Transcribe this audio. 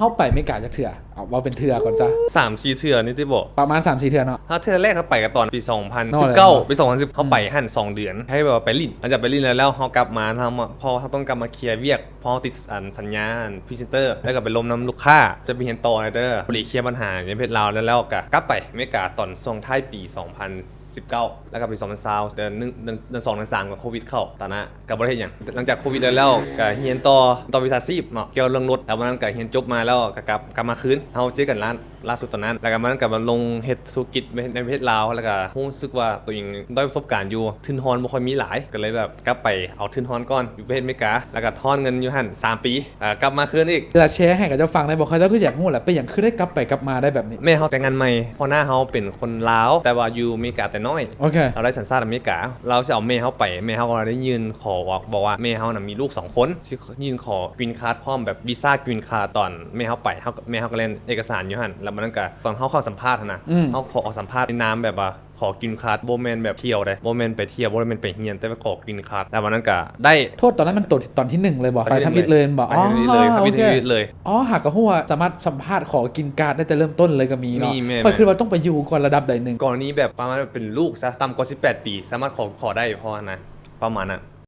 ເຮົາໄປອາເມລິກາຈັກເທື່ອ? ເອົາເວົ້າເປັນເທື່ອກ່ອນຊະ. ສາມສີ່ເທື່ອນີ້ຕິບໍ? ປະມານສາມສີ່ເທື່ອເນາະ. ເຮົາເທື່ອແລກເຮົາໄປກໍຕອນປີສອງພັນສິບເກົ້າ ເນາະ ເນາະ ປີສອງພັນສິບ ເຮົາໄປ ອືມ ຫັ້ນສອງເດືອນ ໃຫ້ແບບວ່າໄປຫຼິ້ນ. ຫຼັງຈາກໄປຫຼິ້ນແລ້ວ ເຮົາກັບມາ ເຮົາມາ ເພາະເຮົາຕ້ອງກັບມາເຄຍວຽກ ເພາະເຮົາຕິດ ອັນ ສັນຍາ ພຣີເຊັນເຕີ ແລ້ວກໍໄປລົມນຳລູກຄ້າ ຈະໄປຮຽນຕໍ່ແດ່ເດີ ພໍດີເຄຍບັນຫາໃນປະເທດລາວແລ້ວ ແລ້ວກໍກັບໄປອາເມລິກາຕອນຊ່ວງທ້າຍປີສອງພັນສິບເກົ້າ ແລ້ວກໍປີສອງພັນຊາວ ເດືອນໜຶ່ງ ເດືອນ ເດືອນສອງ ເດືອນສາມກໍໂຄວິດເຂົ້າ ຕອນນັ້ນກໍບໍ່ໄດ້ເຮັດຫຍັງ. ຫຼັງຈາກໂຄວິດແລ້ວ ກໍຮຽນຕໍ່ ຕໍ່ວິຊາຊີບເນາະ ກ່ຽວເລື່ອງລົດ. ແລ້ວວັນນັ້ນກໍຮຽນຈົບມາແລ້ວກໍກັບ ກັບມາຄືນ ເຮົາເຈີກັນຮ້ານ ລ່າສຸດຕອນນັ້ນ ແລ້ວກໍມັນກໍມາລົງເຮັດທຸລະກິດໃນ ໃນປະເທດລາວ ແລ້ວກໍຮູ້ສຶກວ່າຕົວເອງດ້ອຍປະສົບການຢູ່ ທຶນຮອນບໍ່ຄ່ອຍມີຫຼາຍ ກໍເລີຍແບບກັບໄປເອົາທຶນຮອນກ່ອນຢູ່ປະເທດອາເມລິກາ ແລ້ວກໍຖອນເງິນຢູ່ຫັ້ນສາມປີ ເອີ ກັບມາຄືນອີກ. ລະແຊໃຫ້ເຂົາເຈົ້າຟັງໄດ້ບໍ່? ເຂົາເຈົ້າຄືຢາກຮູ້ແຫຼະ ເປັນຫຍັງຄືໄດ້ກັບໄປກັບມາໄດ້ແບບນີ້? ແມ່ເຮົາແຕ່ງງານໃໝ່ ພໍ່ນ້າເຮົາເປັນຄົນລາວ ແຕ່ວ່າຢູ່ອາເມລິກາແຕ່ນ້ອຍ ໂອເຄ ລາວໄດ້ສັນຊາດອາເມລິກາ ລາວຊິເອົາແມ່ເຮົາໄປ ແມ່ເຮົາກໍໄດ້ຍື່ນຂໍ ບອກວ່າແມ່ເຮົານະມີລູກສອງຄົນ ຊິຍື່ນຂໍກຣີນຄາດພ້ອມແບບວີຊາກຣີນຄາດ ຕອນແມ່ເຮົາໄປ ເຮົາ ແມ່ເຮົາກໍແລ່ນເອກະສານຢູ່ຫັ້ນ ແລ້ວມັນນັ້ນກໍຕອນເຮົາເຂົ້າສຳພາດຫັ້ນນະ ອືມ ເຮົາຂໍອອກສຳພາດໃນນາມແບບວ່າຂໍກຣີນຄາດ ບໍ່ແມ່ນແບບທ່ຽວເດ້ ບໍ່ແມ່ນໄປທ່ຽວ ບໍ່ແມ່ນໄປຮຽນ ແຕ່ວ່າຂໍກຣີນຄາດ ແລ້ວມັນນັ້ນກໍໄດ້. ໂທດ ຕອນນັ້ນມັນໂຕ ຕອນທີໜຶ່ງເລີຍບໍ່? ໄປທຳອິດເລີຍບໍ່? ອໍ ໂອເຄ ອໍ ຫາກະຮູ້ວ່າສາມາດສຳພາດຂໍກຣີນຄາດໄດ້ແຕ່ເລີ່ມຕົ້ນເລີຍກໍມີເນາະ. ຂ້ອຍຄິດວ່າຕ້ອງໄປຢູ່ກ່ອນລະດັບໃດໜຶ່ງ ກໍລະນີແບບປະມານເປັນລູກຊະ ຕ່ຳກວ່າສິບແປດປີ ສາມາດຂໍ ຂໍໄດ້ ເພາະວ່ານະ ປະມານນັ້ນ.